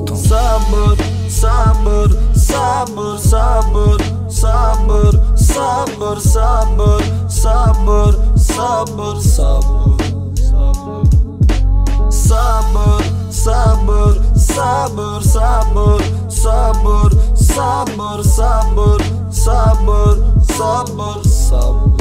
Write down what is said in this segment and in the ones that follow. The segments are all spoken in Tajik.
Худатон. Сабр, сабр, сабр, сабр, сабр, сабр, сабр, сабр, сабр, сабр, сабр, сабр, сабр, сабр, сабр, сабр, сабр, сабр, сабр, сабр.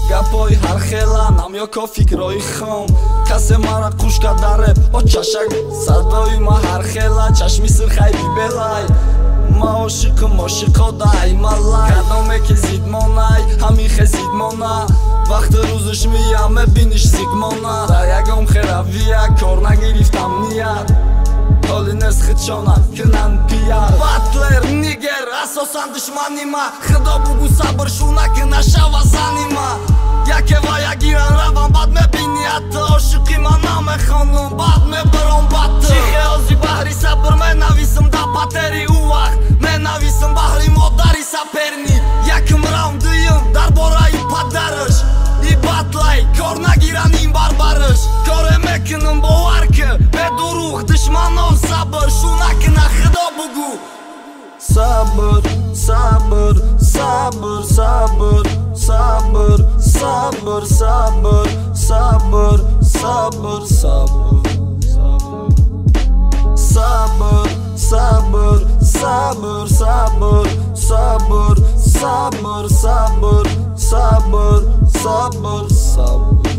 Гапои ҳархела намёко фикрои хом. Касе мара қушка дар реп о чашак. Садои ма ҳархела чашми сирхай бибелай. Ма ошиқим ошиқо дай малай. Кадоме ки зидмонай ҳамин хе зидмона. Вақти рӯзиш мия мебиниш зигмона. Дар ягон херавия кор нагирифтам ният. Ҳоли нест хидшона кунанд пияр. Батлер нигер асосан душмани ма. Худо бугӯ сабр шу накуна шава зани ма. Яке ва ягиран равам бад мебиният. Ошиқи ман намехонум бад мебаром бад. Чӣ хеози баҳри сабр менависам да патери ӯ вақт. Менависам баҳри модари саперни. Якм раунд дуюм дар бораи падараш. И батлай кор нагиран ин барбараш. Коре мекунам бовар ки бедурӯғ душманон сабр шу накуна худо бугӯ. Сабр, сабр, сабр, сабр, сабр, сабр, сабр, сабр, сабр, сабр, сабр, сабр, сабр, сабр, сабр, сабр, сабр, сабр, сабр, сабр.